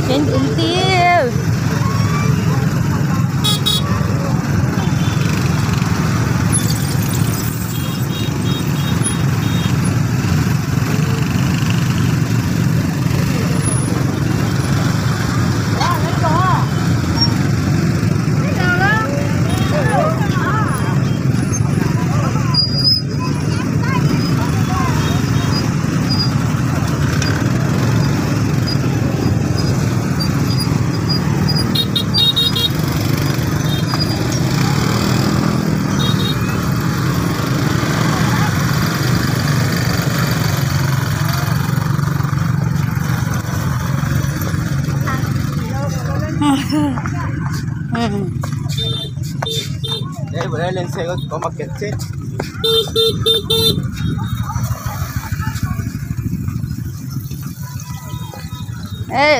Kev ntxim nti.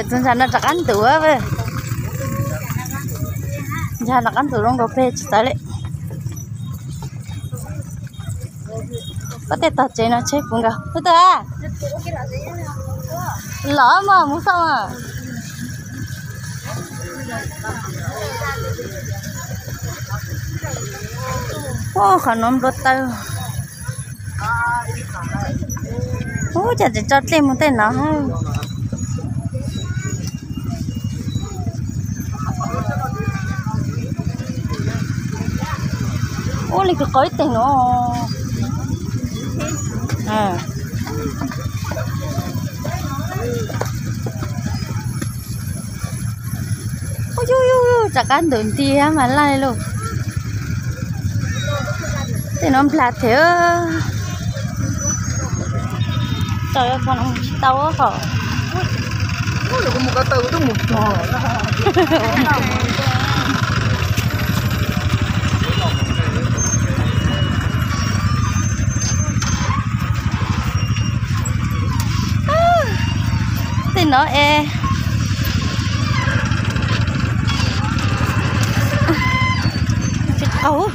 Tus ntsa no rov qab ntug, ntsa rov qab ntug zoo nkaus pem tsis tawv li. Pab tej tog tsev no tsheb puv nkaus. Ub, tag los mas mus xauj mas. Ub, qhov no nplua taw. Ub, cas tseem tso dlej mus tej no. Ub, li kws qau ib teg no. Ub, yug yug yug, rov qab ntug nti mas laj lauj. Tej no nplag thiab. Tau, tsis tau hom. Tej no es tsis qaug.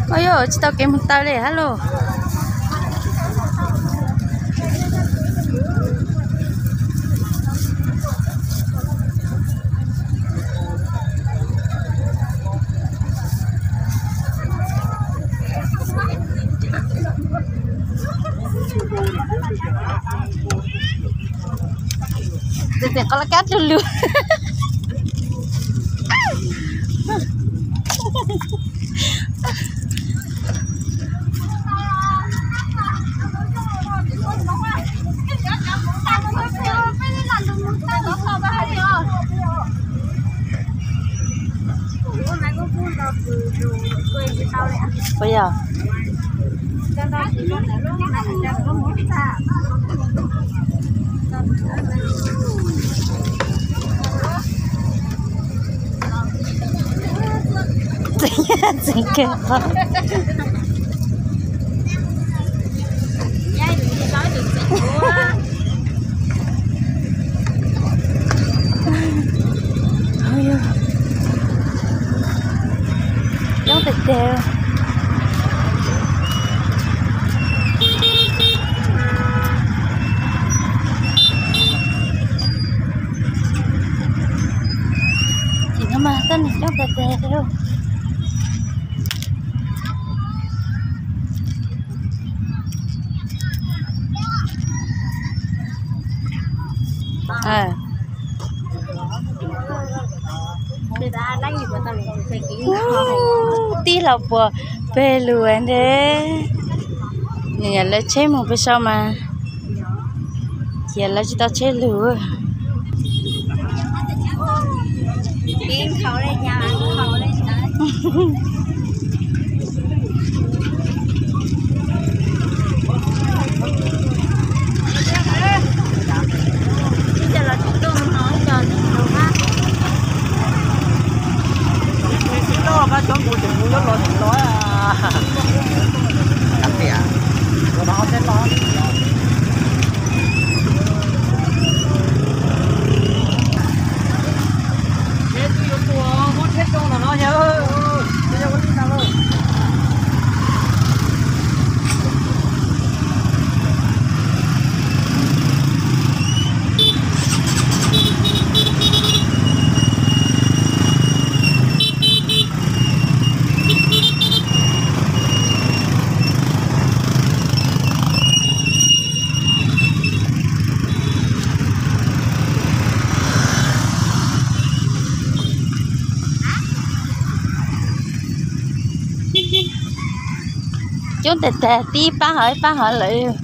Ua yog tsis tau kev mus taw li hab lauj. Tes tes qhov laj kab dlug lug. Puas yog? Txeev kiag qhov. Coob tiag tiag. Tim no mas tib neeg coob tiag tiag li. Tib los puas peg lug ntej. Nws yog lawv tsheb mus pem saum mas, ces lawv tsis tau tsheb lug. Coob tag tag, tib pab hov ib pab hov lawm.